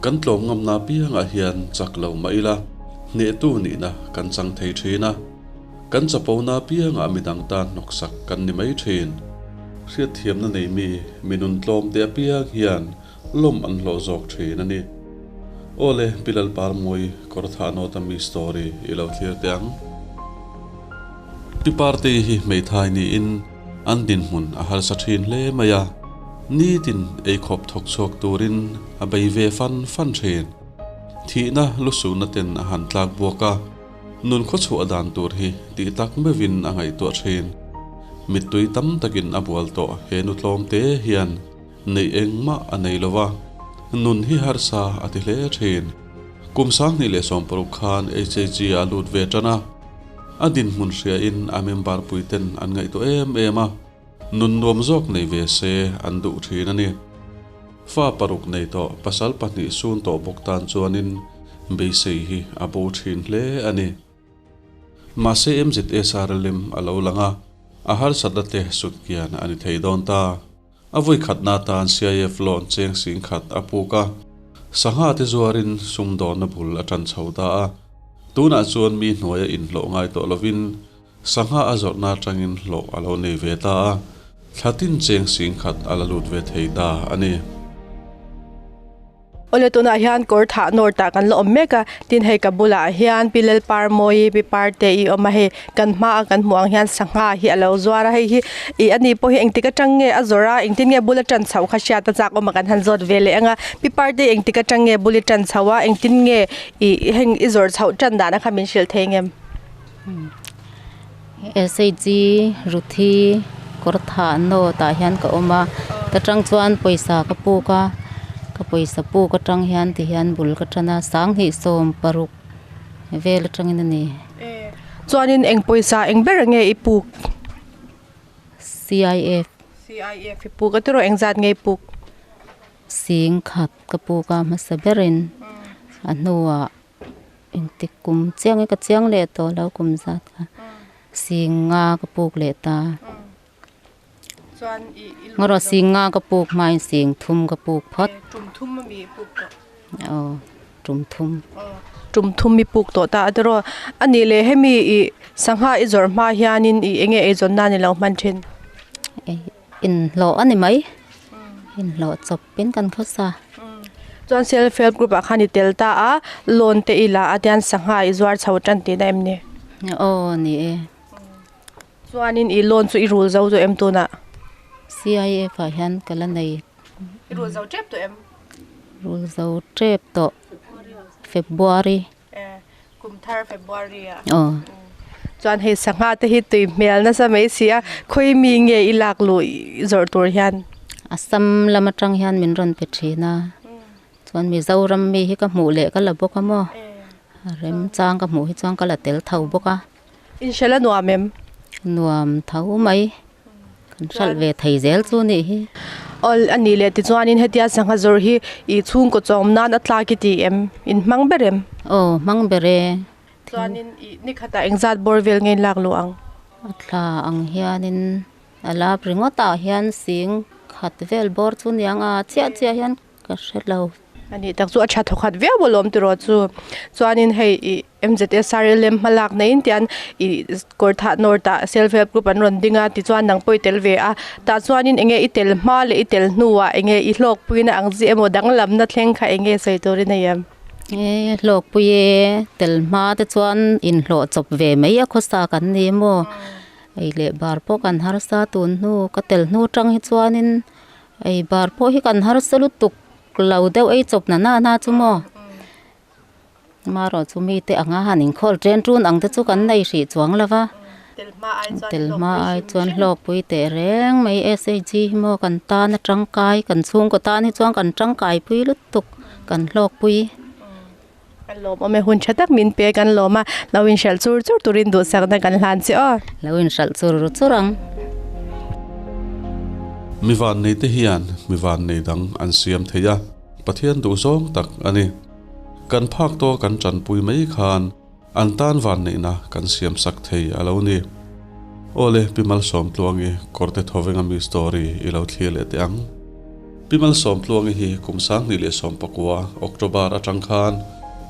Kan tlawm ngamna apiangah hian chak lo mah ila, hnehtu nihna kan chang thei thin a. Kan chapona apiangah midang tan hnawksak kan ni mai thin. Hriatthiamna nei mi, mi nun tlawm te apiang hian lawm an hlawh zawk thin a ni. Aw le, Pi Lalparmawi kawr thah nawt a mi story i lo thlir teh ang. Pi Partei hi hmeithai niin an dinhmun a harsa thin hle mai a, nitin eikhawp thawk chhuak turin a bei ve fan fan thin. Thihna lusuhna ten a han tlak buak a, nun khawchhuah dan tur hi tih tak meuhin a ngaihtuah thin. Mittui tam takin a bual tawh he nu tlawm te hian Neih engmah a nei lo va, nun hi harsa a ti hle thin. Kum 2016 khan HAG a lut ve tan a, a dinhmun hriain a member puiten an ngaihtuah em em a, nun nuam zawk nei ve se an duh thin a ni. Fa paruk nei tawh pasal pahnih sun tawh bawk tan chuanin beisei hi a bo thin hle a ni. Mahse MZSRLM a lo lang a, a harsatna te sutkian a ni thei dawn ta. A vawi khatna atan CIF loan cheng sing khat a puk a, sangha te zuarin sumdawnna bul a tan chho ta a. Tunah chuan mi hnuaia inhlawh ngai tawh lovin sangha a zawrhna atangin hlawh a lo nei ve ta a, thla tin cheng sing khat a la lut ve thei ta a ni. Awle tunah hian kawr thah nawr tah kan la awm mek a, tin hei ka bulah hian pi Lalparmawi pi Parte i awm a hei kan hma a kan hmuh ang hian sangha hi a lo zuar a hei hi ih ani pawh hi engtik atang nge a zawrh a engtin nge bul a tan chhoh kha hriat a chak awm a kan han zawt ve leh ang a pi Parte engtik atang nge bul i tan chhoh a engtin nge ih heng i zawrh chhoh tan dan a kha min hrilh thei ngem. SHG Ruthi kawr thah naw tah hian ka awm a ta tang chuan pawisa ka puk a ka pawisa puk atang hian ti hian bul ka tan a 2016 vel atangin a ni. Chuanin eng pawisa eng ber nge i puk? CIF. CIF i puk a tiraw engzat nge i puk? 10,000 ka puk a hmasa berin a hnuah. Engtik kum chiang e ka chiang leh tawh lo kum zat kha singa ka puk leh ta ngaw singa ka puk hmain sing thum ka puk phawt aw tum thum tum thum i puk tawh ta a tiraw ani leh hemi i sangha i zawrh hma hianin i enge eizawn nan i lo hman thin inhlawh a ni mai inhlawh chawp in kan khawsa. Chuan self help group ah khan i tel ta a, loan te i la a tian sangha i zuar chho tan tihna em ni? Aw ni e. Chuanin i loan chu i rul zo tawh em tunah? CIF ah hian ka la nei. I rul zo tep tawh em? Rul zo tep tawh February. Kum thar February ah. Aw. Chuan hei sangha te hi tui hmel nasa mai si a, khawi mi nge i lak luh zawrh tur hian? Assam lam atang hian min rawn pe thin a, chuan Mizoram mi hi ka hmuh leh ka la bawk a maw, a remchang ka hmuh hi chuan ka la tel tho bawk a. Inhralh a nuam em? Nuam tho mai. Kan hralh ve thei zel chu nih hi. Aw a nih leh tichuanin hetia sangha zawrh hi i chhungkaw chawm nan a tlak i ti em? In hmang ber em? Aw hmang ber e. Chuanin i nikhatah engzat bawr vel nge in lak luh ang? A thla ang hianin a lap ringawtah hian sing khat vel bawr chu niang a chiah chiah hian Ka hre lo. A nih tak chu a tha thawkhat viau alawm tiraw chu. Chuanin hei ih MZSRLM hmalak neiin tian ih kawr thah nawr tah self help group an rawn ding a tichuan nang pawh i tel ve a. Tah chuanin enge i tel hma leh i tel hnuah enge i hlawkpuina ang chi emaw danglamna thleng kha enge sawi turin a iam? E hlawkpui e, tel hma te chuan inhlawh chawp ve mai a khawsa kan ni maw. Ei leh bar pawh kan harsa tun hnu ka tel hnu tang hi chuanin Ei bar pawh hi kan harsa lutuk lo deuh ei chawp na na na chu maw marawh chu mite anga han inkhawl chen tun ang te chu kan nei hrih chuang lo va tel hma ai chuan hlawkpui teh reng mai SHG hi maw kan tan a tangkai kan chhungkaw tan hi chuan kan tangkai pui lutuk kan hlawkpui. Kan lawm awm e hun tha tak min pe kan lawm a lo inhralh chur chur turin duhsakna kan hlan che aw. Lo inhralh chur chur ang. Mi vannei te hian mi vannei dang an siam thei a, Pathian duh zawng tak a ni. Kan phak tawh kan tanpui mai khan an tan vanneihna kan siam sak thei a lo ni. Awle Pi Malsawmtluangi Kawrte Thawvenga mi story i lo thlir leh teh ang. Pi Malsawmtluangi hi kum 2019 October atang khan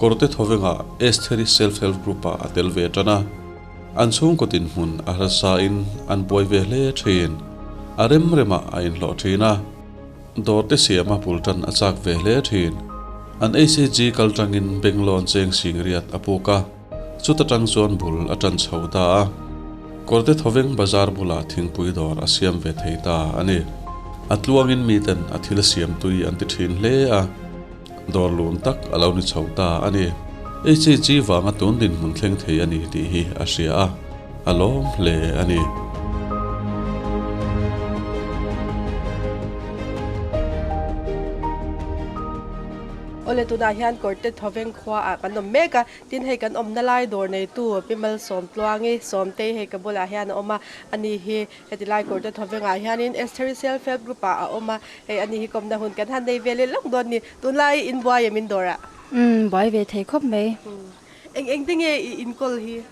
Kawrte Thawvengah Estheri Self Help Group ah a tel ve tan a. An chhungkaw dinhmun a harsa in an buai ve hle thin. A rem remah a inhlawh thin a. Dawrte siama bul tan a chak ve hle thin. An HHG kal tangin Benglawn cheng singriat a puk a. Chuta tang chuan bul a tan chho ta a, Kawrte Thawveng bazar bulah thingpui dawr a siam ve thei ta a ni. A tluangin miten a thil siam tui an ti thin hle a, dawr lun tak a lo ni chho ta a ni. HHG vanga tun dinhmun thleng thei a ni tih hi a hria a, a lawm hle a ni. Awle tunah hian Kawrte Thawveng khua ah kan awm mek a, Tin, hei kan awmna lai dawr neitu Pi Malsawmtluangi Sawmtei hei ka bulah hian a awm a, ani hi heti lai kawrte thawvengah hianin Estheri Self Help Group ah a awm a, hei ani hi kawmna hun kan han nei ve leh lawk dawn ni, tunlai in buai em in dawr ah? Umm, buai ve thei khawp mai. Eng eng te nge i inkawl hi?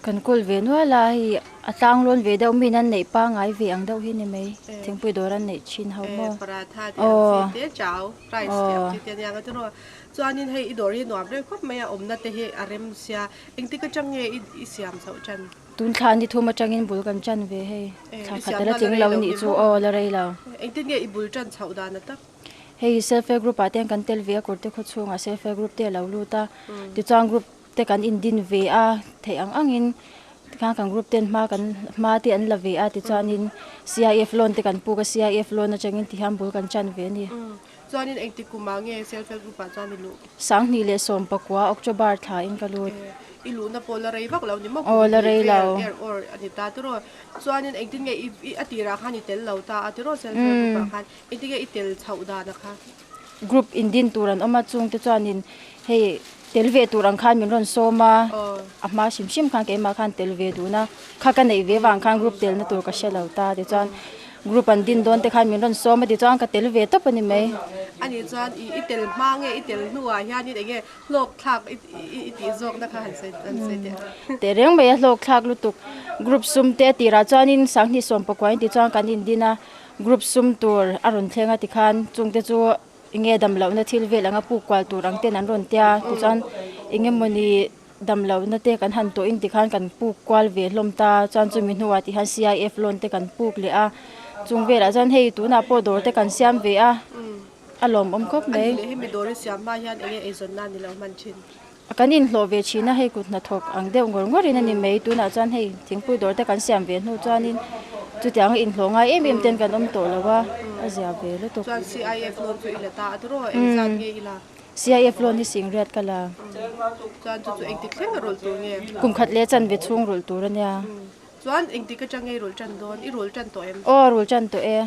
Kan kawl ve nual a, hei a tlang lawn ve deuh min an neih pangai ve ang deuh hi ni mai, thingpui dawr an neih thin ho maw? Paratha te ang chi te, chau, rice te ang chi te ania nga tiraw? Chuanin hei i dawr hi nuam reng khawp mai a, awmna te hi a rem sia. Engtik atang nge i siam chhoh tan? Tun thla ni thum atangin bul kan tan ve hei. Thla khat a la tling lo nih chu aw la rei lo. Engtin nge i bul tan chhoh dan a tak? Hei self help group ah te hian kan tel ve a, kawrte khaw chhungah self help group te a lo lut a. Tichuan group te kan indin ve a, theih ang angin tikhan kan group ten hma kan hma te an la ve a, tichuanin CIF loan te kan puk a, CIF loan atangin tihian bul kan tan ve a ni. Chuanin engtik kumah nge Self Help Group ah chuan i luh? 2019 October thla in ka lut. I luhna pawh la rei vak lo ni maw? Aw la rei lo. Er awr a ni ta tiraw? Chuanin engtin nge i a tirah khan i tel lo ta a tiraw Self Help Group ah khan? Engtin nge i tel chhoh dan a kha? Group in din tur an awm a, chungte chuanin hei tel ve tur ang khan min rawn sawm a, a hma hrim hrim khan keimah khan tel ve dun a, kha ka neih ve vang khan group telna tur ka hre lo ta tichuan group an din dawn te khan min rawn sawm a tichuan ka tel ve tawp a ni mai. Ani chuan i i tel hma nge i tel hnuah hianin eng nge hlawk thlak i i tih zawkna kha han sawi han sawi teh ang. Teh reng mai a hlawk thlak lutuk group sum te a tirah chuanin 2019 tichuan kan indin a. Group sum tur a rawn thleng a tikhan chungte chu enge damlohna thil vel anga puk kual tur ang ten an rawn tia tichuan engemawni damlohna te kan han tawhin tikhan kan puk kual ve hlawm ta chuan chumi hnuah tikhan CIF loan te kan puk leh a chung velah chuan hei tunah pawh dawr te kan siam ve a a lawmawm khawp mai. Kan inhlawh ve thin a, hei kut hnathawk ang deuh ngawr ngawrin a ni mai. Tunah chuan hei thingpui dawr te kan siam ve hnu chuanin chutianga inhlawh ngai em em ten kan awm tawh lo a, a zia ve lutuk. Chuan CIF loan chu i la ta a tiraw? Engzat nge i la? CIF loan hi singriat ka la. Chuan chu chu engtik thleng a rulh tur nge? Kum khat leh chanve chhung rulh tur a nia. Chuan engtik atang nge i rulh tan dawn? I rulh tan tawh em? Aw rulh tan tawh e.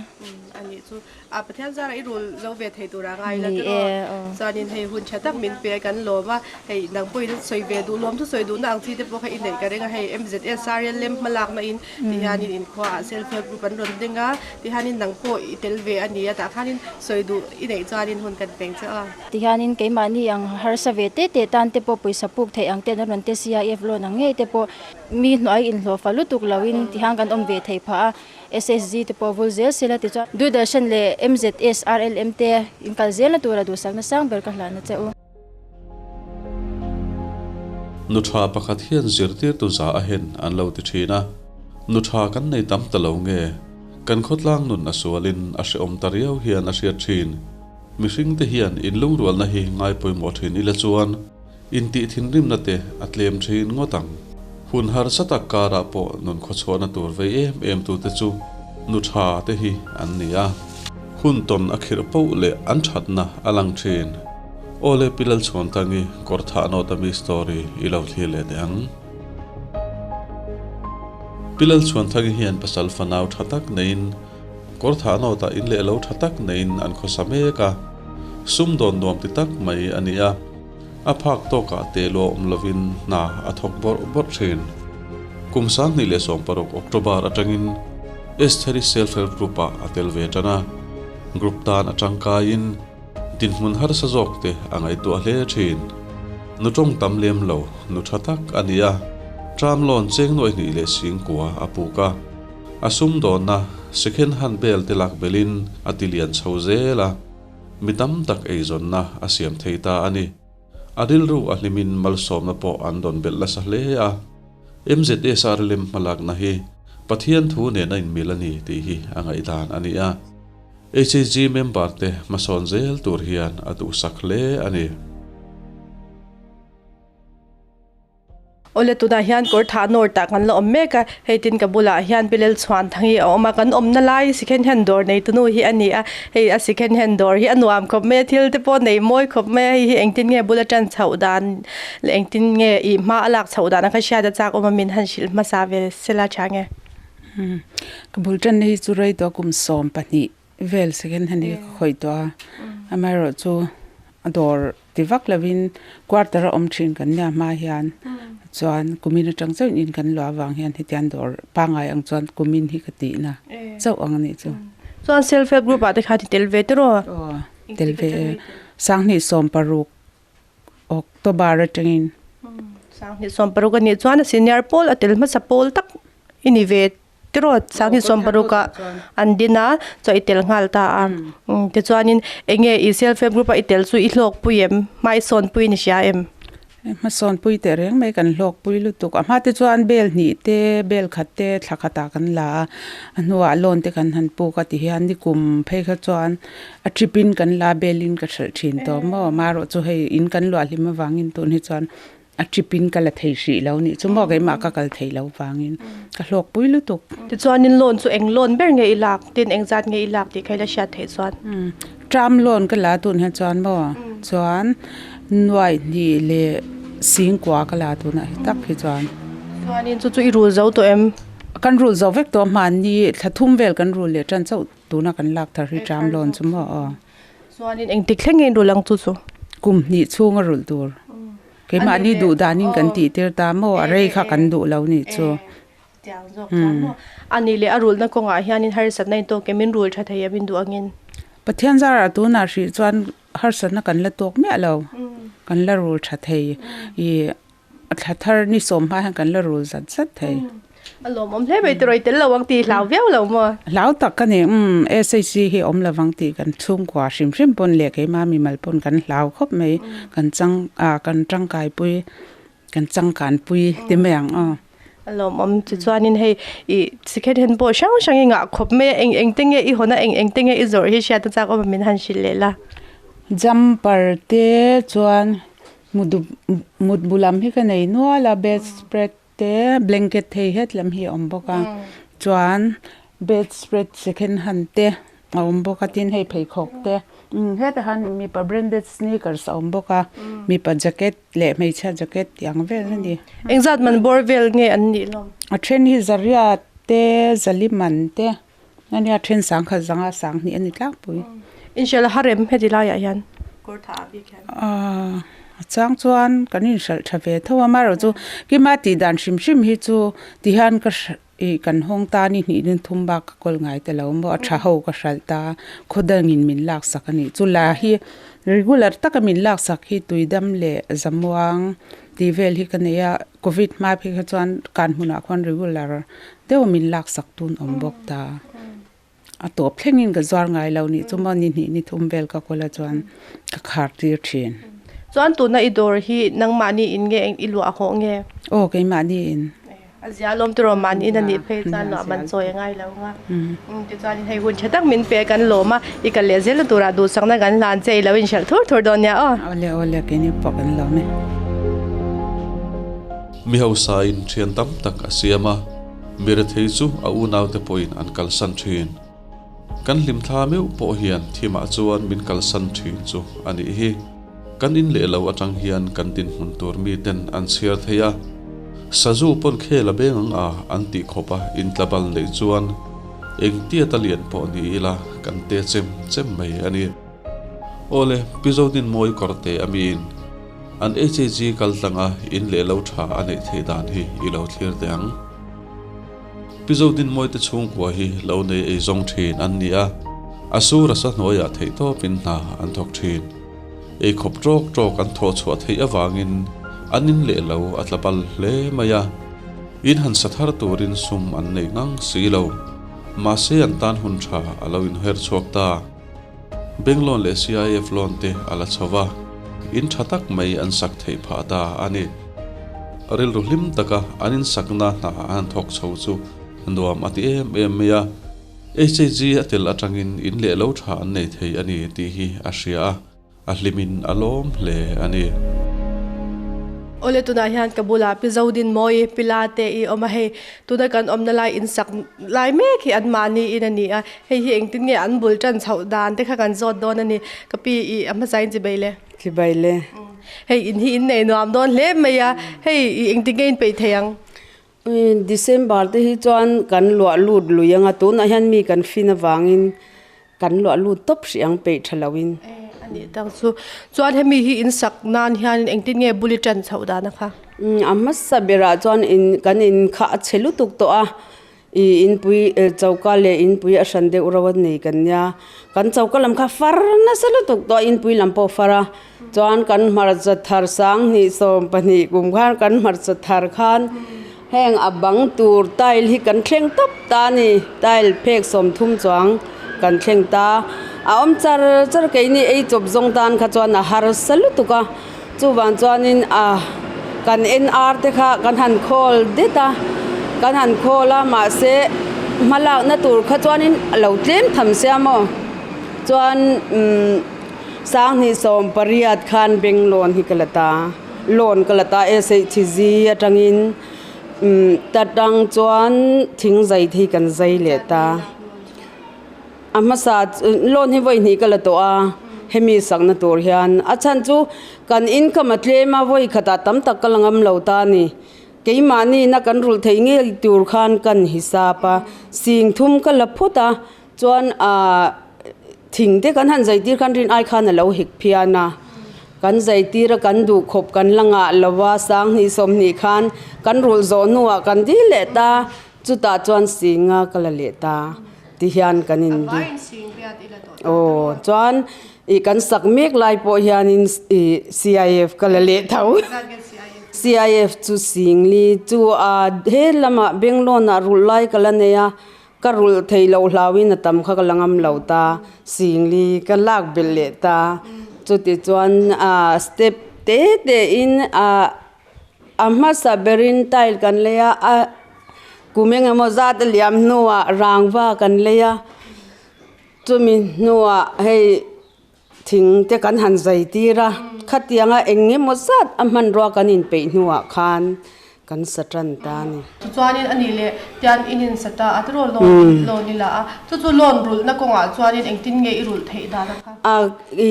A nih chu. A Pathian zara i rulh zo ve thei tur a ngai la tiraw? Chuanin hei hun tha tak min pe kan lawm a, hei nang pawhin sawi ve duh lawm chu sawi duhna ang chi te pawh kha i neih ka ring a, hei MZS Ariel lem hma lakna in ti hianin inkhua ah self help group an rawn ding a, ti hianin nang pawh i tel ve a ni a, tah khanin sawi duh i neih chuanin hun kan peng che a. Ti hianin keimahni ang harsa ve te te tan te pawh pawisa puk theih ang ten an rawn te CIF loan ang ngei te pawh Mi hnuai inhlawh fa lutuk loin tihian kan awm ve thei phah a, SSG te pawh vul zel sela tichuan Doordarshan leh MZS, RLM te inkal zelna tura duhsakna sang ber ka hlahna che u. Nu tha pakhat hian zirtirtu za a hen an lo ti thin a, nu tha kan nei tam ta lo nge, kan khawtlang nun a sualin a hrehawm ta riau hian a hriat thin. Mihringte hian inlungrualna hi ngaipawimawh thin ila chuan, Intih thinrimna te a tlem thin ngawt ang. Hun harsa tak karah pawh nun khawchhuahna tur vei em em tute chu nu tha te hi an ni a. Hun tawn a khirh poh leh an thatna a lang thin. Awle Pi Lalchhuantangi kawr thah nawt ami story i lo thlir leh teh ang. Pi Lalchhuantangi hian pasal fanau tha tak neiin kawr thah nawtah in leh lo tha tak neiin an khawsa mek a. Sumdawn nuam ti tak mai a ni a. A phak tawkah te lua awm lovin hna a thawk bawrh bawrh thin. Kum 2016 October atangin Estheri Self Help Group ah a tel ve tan a. Group tan a tangkaiin dinhmun harsa zawk te a ngaihtuah hle thin. Nu tawng tam lem lo, nu tha tak a ni a. Tram lawn cheng nuaihnih leh singkua a puk a. A sumdawnna. Second hand bel te lak belhin a ti lian chho zel a, mi tam tak eizawnna a siam thei ta a ni. A rilru a hlimin malsawmna pawh an dawn belh nasa hle a. MZSR lem hmalakna hi Pathian thu nen a inmil a ni tih hi a ngaihdan a ni a. HAG member te hmasawn zel tur hian a duhsak hle a ni. Awle tunah hian kawr thah nawr tah kan la awm mek a, hei tin ka bulah hian Bilel chhuan thang hi a awm a, kan awmna lai second hand dawr nei tunu hi a ni a, hei a second hand dawr hi a nuam khawp mai a, thil te pawh nei mawi khawp mai a, hei hi engtin nge bula tan chhoh dan leh engtin nge ih hma a lak chhoh dan a kha hriat a chak awm a min han hrilh hmasa ve sela tha nge. Ka bul tanna hi chu rei tawh kum 12 vel second hand hi ka khawih tawh a, amaherawhchu a dawr ti vak lovin quarter a awm thin kan nia hma hian chuan kumin atang chauhin in kan luah avang hian hetiang dawr pangngai ang chuan kumin hi ka tihna chauh ang anih chu. Chuan self help group ah te khan i tel ve tiraw? Aw tel ve e, 2016 October atangin. 2016 anih chuan a senior pawl a tel hmasa pawl tak i ni ve tiraw 2016 ah an din a chuan i tel nghal ta a tichuanin eng nge i self help group a i tel chu i hlawkpui em hmaisawnpui ni hria em? Hmasawnpui teh reng mai kan hlawkpui lutuk a hma te chuan bel hnih te bel khat te thla khatah kan la a a hnuah loan te kan han puk a tihian nikum phei kha chuan a trip in kan la belin ka hralh thin tawh maw marawh chu hei in kan luah hlim avangin tun hi chuan a trip in ka la thei hrih lo nih chu maw keimah ka kal thei lo vangin ka hlawkpui lutuk. Tichuanin loan chu eng loan ber nge i lak tin eng zat nge i lak tih kha i la hriat theih chuan. Term loan ka la tun hian chuan maw chuan nuaih hnih leh singkua ka la tunah hi tak hi chuan. Chuanin chu chu i rul zo tawh em? Kan rul zo vek tawh hmanni thla thum vel kan rul leh tan chauh. Tuna kan lak thar hi ṭam lawn chu maw aw. Chuanin engtik thleng nge in rulh ang chu chu? Kum hnih chhunga rulh tur. Keimahni duh danin kan tih tir ta maw a rei kha kan duh lo nih chu. Tiang zawk chuan maw. A nih leh a rulhna kawngah hianin harsatna in tawk em in rul tha thei em in duh angin? Pathian zarah tunah hrih chuan harsatna kan la tawk miah lo. Kan la rul tha thei. I A thla thar ni sawm hma hian kan la rul zat zat thei. A lawmawm hle mai tiraw i tel lo ang tih hlau viau lo maw? Hlau tak ka ni. Umm SHC hi awm lovang tih kan chhungkua hrim hrim pawn leh keimah mimal pawn kan hlau khawp mai. Kan chang ah kan tangkai pui kan changkan pui ti mai ang aw. A lawmawm chu chuanin hei i second hand pawh hrang hrang i ngah khawp mai a eng eng te nge i hawn a eng eng te nge i zawrh hi hriat a chak awm a min han hrilh leh la. Jumper te chuan Mutbu lam hi ka nei nual a bedspread te blanket thei het lam hi a awm bawk a chuan bedspread second hand te a awm bawk a tin hei pheikhawk te hetah hian mipa branded sneakers a awm bawk a mipa jacket leh hmeichhia jacket tih ang vel a ni. Engzat man bawr vel nge an nih hlawm? A then hi zariat te zaliman te ania then sangkhat zanga sanghnih a ni tlangpui. Inhrilh a harem heti laiah hian kawr tha ah bik hian. A chang chuan kan inhralh tha ve tho a, amaherawh chu kima tih dan hrim hrim hi chu tihian ka ih kan hawng ta ni hnih din thum bak ka kawl ngai ta lo maw a tha ho ka hralh ta khaw dangin min laksak a nih chu la hi regular taka min laksak hi tuidam leh zamuang tih vel hi ka nei a covid hma phei kha chuan kan hmunah khuan regular deuh min laksak tun awm bawk ta. A tawp thlengin ka zuar ngai lo nih chu maw ni hnih ni thum vel ka kawla chuan ka khar tir thin. Chuan tuna i dawr hi nangmahni in nge i luah hawh nge? Aw keimahni in. A zia lawm tiraw mahni in a nih phei chuan luah man chawi a ngai lo nga. Tichuanin hei hun tha tak min pe kan lawm a, i kal leh zel na turah duhsakna kan hlan che i lo inhralh thur thur dawn nia aw. Awle awle keini pawh kan lawm e. Mi hausa in thian tam tak a siam a. Mi rethei chu a unaute pawhin an kalsan thin. Kan hlimthla meuh pawh hian thimah chuan min kalsan thin chu a nih hi. Kan in leh lo atang hian kan dinhmun tur miten an chhiar thei a. Sazu pawn khel a beng ang a an tih khawp a intlabal neih chuan engtiat a lian pawh ni ila kan te chem chem mai a ni. Awle, Pi Zodinmawi kawrte a miin an HAG kal tlanga in leh lo tha a neih theih dan hi i lo thlir teh ang. Pi Zodinmawi te chhungkua hi lo nei ei zawng thin an ni a, a sur a sa hnuaiah theihtawpin hna an thawk thin. Ei khawp tawk tawk an thawh chhuah theih avangin an in leh lo a tla bal hle mai a, in han sa thar turin sum an nei ngang si lo. Mahse an tan hun tha a lo inher chhuak ta. Bank loan leh CIF loan te a la chho va, in tha tak mai an sak theih phah ta a ni. Rilru hlim taka an insakna hna an thawk chho chu nuam a ti em em mai a. HAG a tel atangin in leh lo tha an nei thei a ni tih hi a hria a. A hlimin a lawm hle a ni. Awle tunah hian ka bulah Pi Zodinmawi, Pi Late i awm a, hei tuna kan awmna lai insak lai mek hi anmahni in a ni a, hei hi engtin nge an bul tan chhoh dan te kha kan zawt dawn a ni. Ka pi i a hmasain chibai le. Chibai le. Hei in hi in nei nuam dawn hle mai a, hei i engtin nge in peih thei ang? December te hi chuan kan luah lut lui anga tunah hian mi kan fin avangin kan luah lut tawp hrih ang peih tha loin. A nih tak chu. Chuan hemi hi in sak nan hian engtin nge bul i tan chhoh dan a kha? A hmasa berah chuan in kan in kha a chhe lutuk tawh a, i inpui choka leh inpui a hran deuh reuh a nei kan nia. Kan choka lam kha far nasa lutuk tawh a, inpui lam pawh a far a. Chuan kan hmarcha thar 20 20 kum khan kan hmarcha thar khan heng a bang tur tile hi kan thleng tawp ta a ni tile phek 30 chuang kan thleng ta a awm char char keini ei chawp zawng tan kha chuan a harsa lutuk a chuvang chuanin a kan NR te kha kan han khawl det a kan han khawl a mahse hmalakna tur kha chuanin a lo tlem tham sia maw chuan umm. 2018 khan bank loan hi ka la ta loan ka la ta SHG atangin umm ta tang chuan thing zai te hi kan zai leh ta a hmasa loan hi vawi hnih ka la tawh a hemi sakna tur hian a chhan chu kan income a tlem a vawi khatah tam tak ka la ngam lo ta a ni keimahni na kan rulh theih ngei tur khan kan hisap a sing thum ka la phawt a. Chuan aah thing te kan han zai tir khan rin ai khan a lo hek phian a, kan zai tir a kan duh khawp kan la ngah lo a, 2020 khan kan rulh zawh hnuah kan dil leh ta, chutah chuan singa ka la leh ta ti hian kan in dil. Aw chuan ih kan sak mek lai pawh hianin ih CIF ka la leh tho. CIF chu singli chu a he lamah Bangalore ah rulh lai ka la nei a. Ka rulh thei loh hlauhin a tam kha ka la ngam lo ta, singli ka lak belh leh ta. Chuti chuan ah step te te in ah a hmasa berin tile kan lei a, a kum engemaw zat a liam hnuah rangva kan lei a, chumi hnuah hei thing te kan han zai tir a, khatianga eng emaw zat a hmanrua kan inpeih hnuah khan kan sa tan ta a ni. Chuanin a nih leh tian in in sa ta a tiraw loan loan i la a, chu chu loan rulhna kawngah chuanin engtin nge i rulh theih dan a kha? A i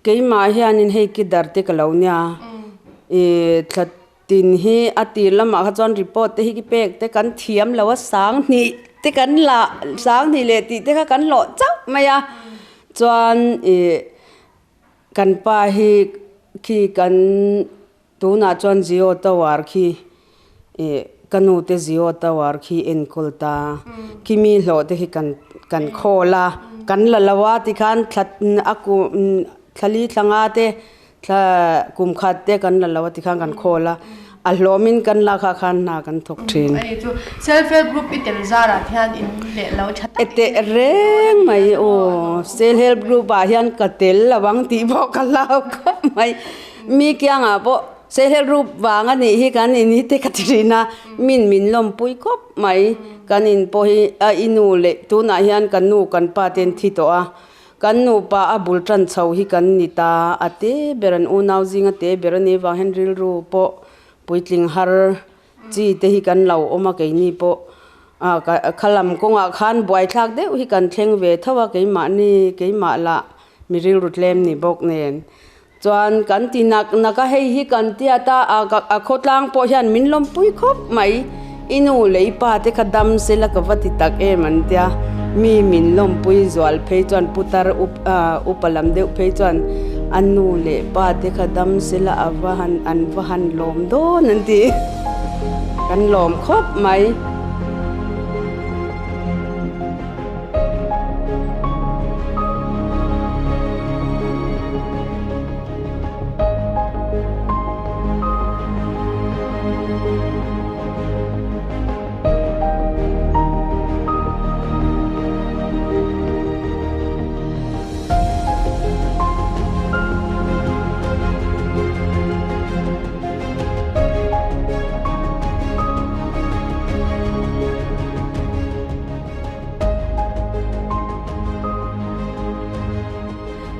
keimah hianin hei ki dar te ka lo nia i thla tin hi a tir lamah kha chuan report te hi ki pek te kan thiam lo a 2000 te kan la 2000 leh tih te kha kan hlawh chauh mai a chuan ih kan pa hi khi kan tunah chuan Jio tower khi ih ka nu te Jio tower khi enkawl ta khi mi hlawh te hi kan kan khawl a kan la lo a tikhan thla a kum thlali thla nga te Thla kum khat te kan la lo a tikhan kan khawl a, a hlawmin kan lak ah khan hna kan thawk thin. Ani chu self help group i tel zarah hian in leh lo tha tak Ete reng mai aw, self help group ah hian ka tel lo ang tih pawh ka hlau khawp mai. Mi kiangah pawh self help group vang a nih hi kan in hi te ka ti thin a, min min lawmpui khawp mai. Kan in pawh hi a i nu leh tunah hian ka nu kan pa te an thi tawh a, Kan nupa a bul tan chho hi kan ni ta, a te ber an unau zinga te ber a nih vang hian rilru pawh puitling har chi te hi kan lo awm a, keini pawh khalam kawngah khan buaithlak deuh hi kan thleng ve tho a, keimahni keimah lah mi rilru tlem ni bawk nen chuan kan ti nak nak a, hei hi kan tiat a, a khawtlang pawh hian min lawmpui khawp mai, i nu leh i pa te kha dam se la ka va ti tak em an tia, mi min lawmpui zual phei chuan putar upa lam deuh phei chuan a nu leh pa te kha dam se la a va han an va han lawm dawn an ti, kan lawm khawp mai.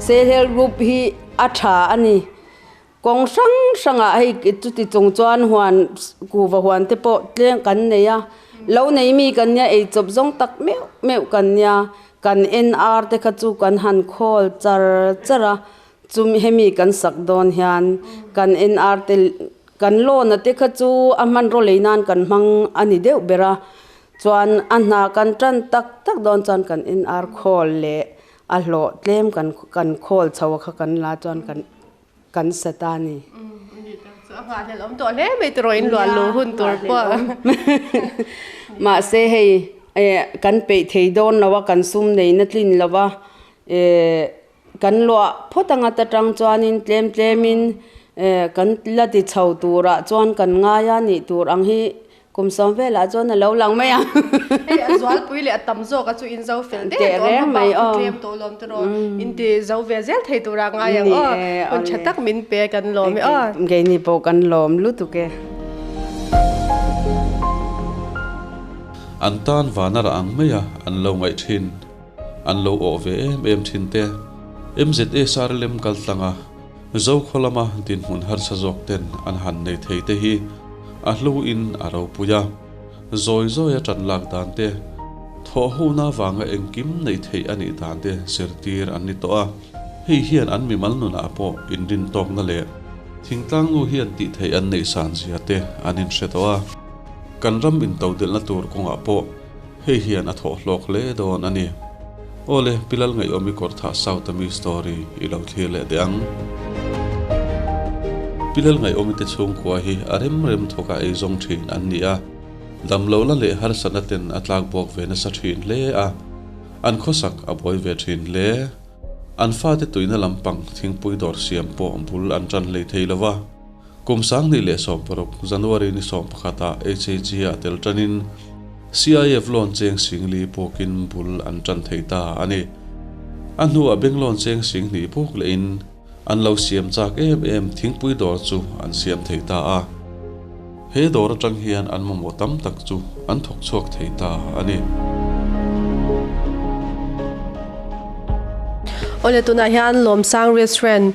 Self help group hi a tha a ni. Kawng hrang hrangah hei chuti chung chuan huan kuhva huan te pawh tleng kan nei a, lo nei mi kan nia eichawp zawng tak meuh meuh kan nia, kan NR te kha chu kan han khawl char char a, chumi hemi kan sak dawn hian kan NR te kan loan a te kha chu a hmanraw lei nan kan hmang a ni deuh ber a, chuan a hna kan tan tak tak dawn chuan kan NR khawl leh a hlawh tlem kan kan khawl chho a kha kan la chuan kan kan sa ta a ni. A nghahhlelh awm tawh hle mai tiraw in luah luh hun tur pawh. Mahse hei kan peih thei dawn lo a, kan sum neihna tlin lo va, kan luah phawt anga ta tang chuanin tlem tlemin kan la ti chho turah chuan kan ngai a nih tur ang hi Kum sawm velah chuan a lo lang mai a. Hei a zualpui leh a tam zawk a chu in zo fel deuh tawh a, hma bak chu tlem tawh lawm te rawh in ti zo ve zel thei tura ngai ang aw. Hun tha tak min pe kan lawm e aw. Keini pawh kan lawm lutuk e. An tan van a rah ang mai a an lo ngaih thin. An lo awh ve em em thin te. MZA Sarlem kal tlang a. Zokhaw lama dinhmun harsa zawk ten an han nei thei te hi a hlu in a ropui a, zawi zawi a tan lak dan te, thawh hona vanga engkim nei theih a nih dan te zirtir an ni tawh a, hei hian an mimal nunah pawh inrintawkna leh thingtlang nu hian tih theih an neih san zia te an inhre tawh a, kan ram intodelhna tur kawngah pawh Hei hian a thawh hlawk hle dawn a ni. Awle, Pilal Ngaihawmi Kawrthah South ami story i lo thlir leh teh ang. Pilal Ngaihawmi te chhungkua hi a rem rem thawka ei zawng thin an ni a, damlohna leh harsatna ten a tlak bawk ve nasa thin hle a, an khawsak a buai ve thin hle. An fate tuina lampang thingpui dawr siam pawh bul an tan hlei thei lo va. Kum 2016 January ni 11 ah HAG ah tel tanin CIF loan cheng singli pukin bul an tan thei ta a ni. A hnuah bank loan cheng singhnih puk lehin an lo siam chak em em thingpui dawr chu an siam thei ta a. He dawr atang hian an mamawh tam tak chu an thawk chhuak thei ta a ni. Awle tunah hian Lawmsang Restaurant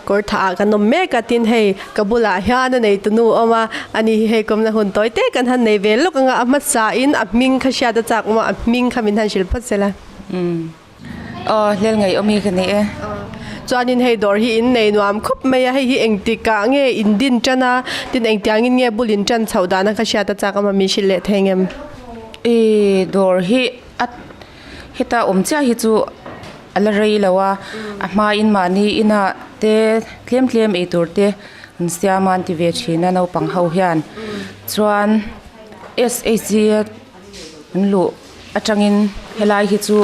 Kawr thah ah kan awm mek a tin hei ka bulah hian a nei tunu awm a ani hi hei kawmna hun tawi te kan han nei ve lawk anga a hmasa in a hming kha hriat a chak awm a a hming kha min han hrilh phawt sela. Aw hlel ngei awm hi ka ni e. Chuanin hei dawr hi in nei nuam khawp mai a hei hi engtik ah nge in din tan a tin engtiang in nge bul in tan chhoh dan a kha hriat a chak awm a min hrilh leh thei ngem. I dawr hi a heta awm chiah hi chu A la rei lo a, a hmain mahni inah te tlem tlem ei tur te an siam a an ti ve thin a naupang ho hian chuan SHG an luh atangin helai hi chu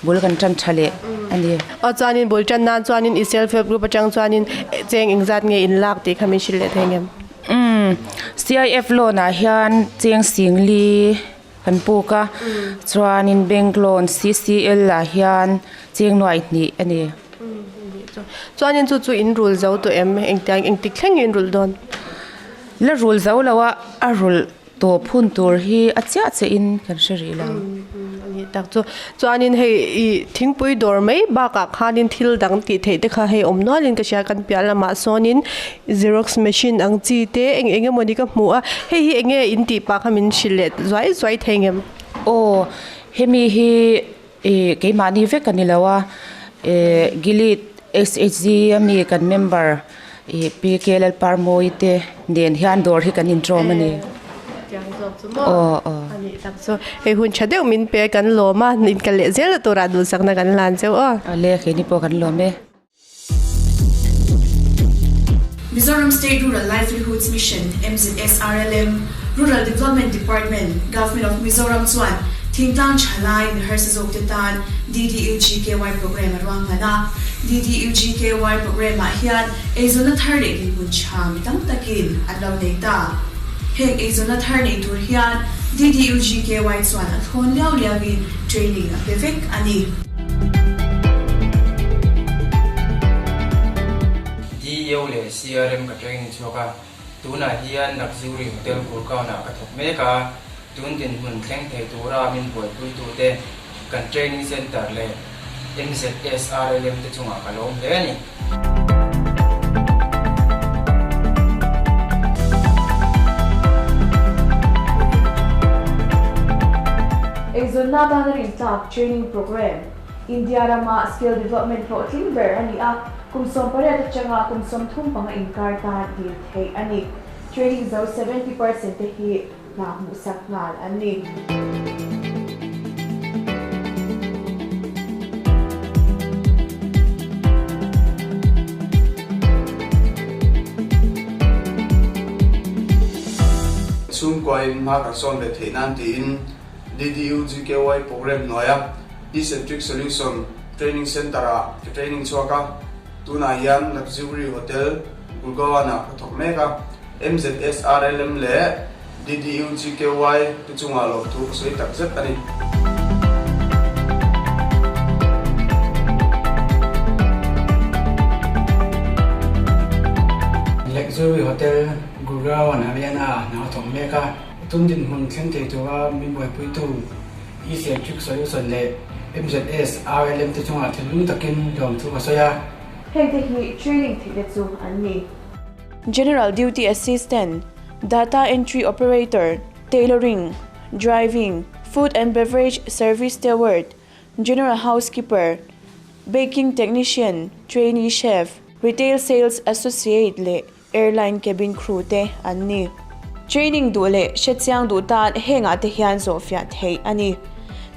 bul kan tan tha leh a ni. Aw chuanin bul tan nan chuanin i self help group atang chuanin cheng engzat nge in lak tih kha min hrilh leh thei ngem? Umm CIF loan ah hian cheng singli Kan puk a, chuanin bank loan CCL ah hian cheng nuai hnih a ni. Chuanin chu chu in rul zo tawh em? Engtiang engtik thleng in rulh dawn? La rul zo lo a, a rulh tawp hun tur hi a chiah che in kan hre rih lo. Ani tak chu. Chuanin hei i thingpui dawr mai bakah khanin thil dang tih theih te kha hei awm nualin ka hria kan piah lamah sawnin Xerox machine ang chi te eng eng emawni ka hmu a, hei hi eng nge in tih pah kha min hrilh leh zuai zuai thei ngem? Aw, hemi hi ih keimahni vek a ni lo a, ih Gilead SHG ami kan member ih Pi K Lalparmawii te nen hian dawr hi kan intawm a ni. Aw aw. A nih tak chu hei hun tha deuh min pe kan lawm a, inkal leh zel na turah duhsakna kan hlan cheu aw. Awle, keini pawh kan lawm e. Mizoram State Rural Livelihoods Mission, MZSRLM, Rural Development Department, Government of Mizoram chuan thingtlang thalai mi harsa zawkte tan DDUGKY programme a ruahman a. DDUGKY programme-ah hian eizawnna thar leh dinhmun tha mi tam takin an lo nei ta. Heng eizawnna thar nei tur hian DDUGKY chuan a thlawn liau liauin training a pe vek a ni. DEO leh CRM ka training chhuak a, tunah hian Luxury Hotel Gurgaon-ah ka thawk mek a, tun dinhmun thleng thei tura min buaipuitute kan training centre leh MZSRLM te chungah ka lawm hle a ni. Eizawnna atana rintlak training programme India rama skill development hlawhtling ber a ni a, kum 18 atanga kum 35 inkar tan dil theih a ni. Training zo 70% te hi hna hmuhsak nghal an ni. Chhungkuain hma kan sawn ve theih nan tiin DDUGKY programme hnuaia Ecentric Solution Training Centre-ah ka training chhuak a, tunah hian Luxury Hotel Gurgaon-ah ka thawk mek a, MZSRLM leh DDUGKY te chungah lawmthu ka sawi tak zet a ni. Luxury Hotel Gurgaon Haryana hna a thawk mek a, tum dinhmun thleng thei tura min buaipuitu Ecentric Solution leh MZS RLM te chungah thinlung takin lawmthu ka sawi a. Hengte hi training theihna chu an ni. General Duty Assistant, Data Entry Operator, Tailoring, Driving, Food and Beverage Service Steward, General Housekeeper, Baking Technician, Trainee Chef, Retail Sales Associate leh Airline Cabin Crew te an ni. Training duh leh hrechiang duh tan hengah te hian zawhfiah theih a ni.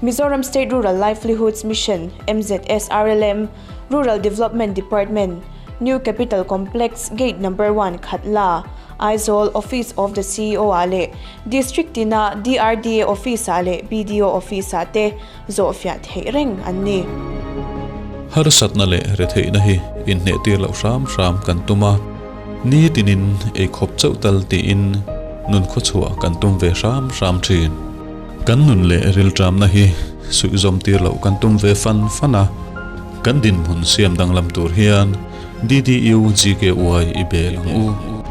Mizoram State Rural Livelihoods Mission, MZSRLM, Rural Development Department, New Capital Complex, Gate Number 1, Khatla, Aizawl, Office of the CEO ah leh District tina DRDA Office ah leh BDO Office ah te zawhfiah theih reng an ni. Harsatna leh retheihna hi inhnehtir loh hram hram kan tum a, nitinin ei khawp chauh tal tiin nun khawchhuah kan tum ve hram hram thin. Kan nun leh rilṭamna hi suihzawm tir loh kan tum ve fan fan a, kan dinhmun siam danglam tur hian DDU GKY i bel ang u.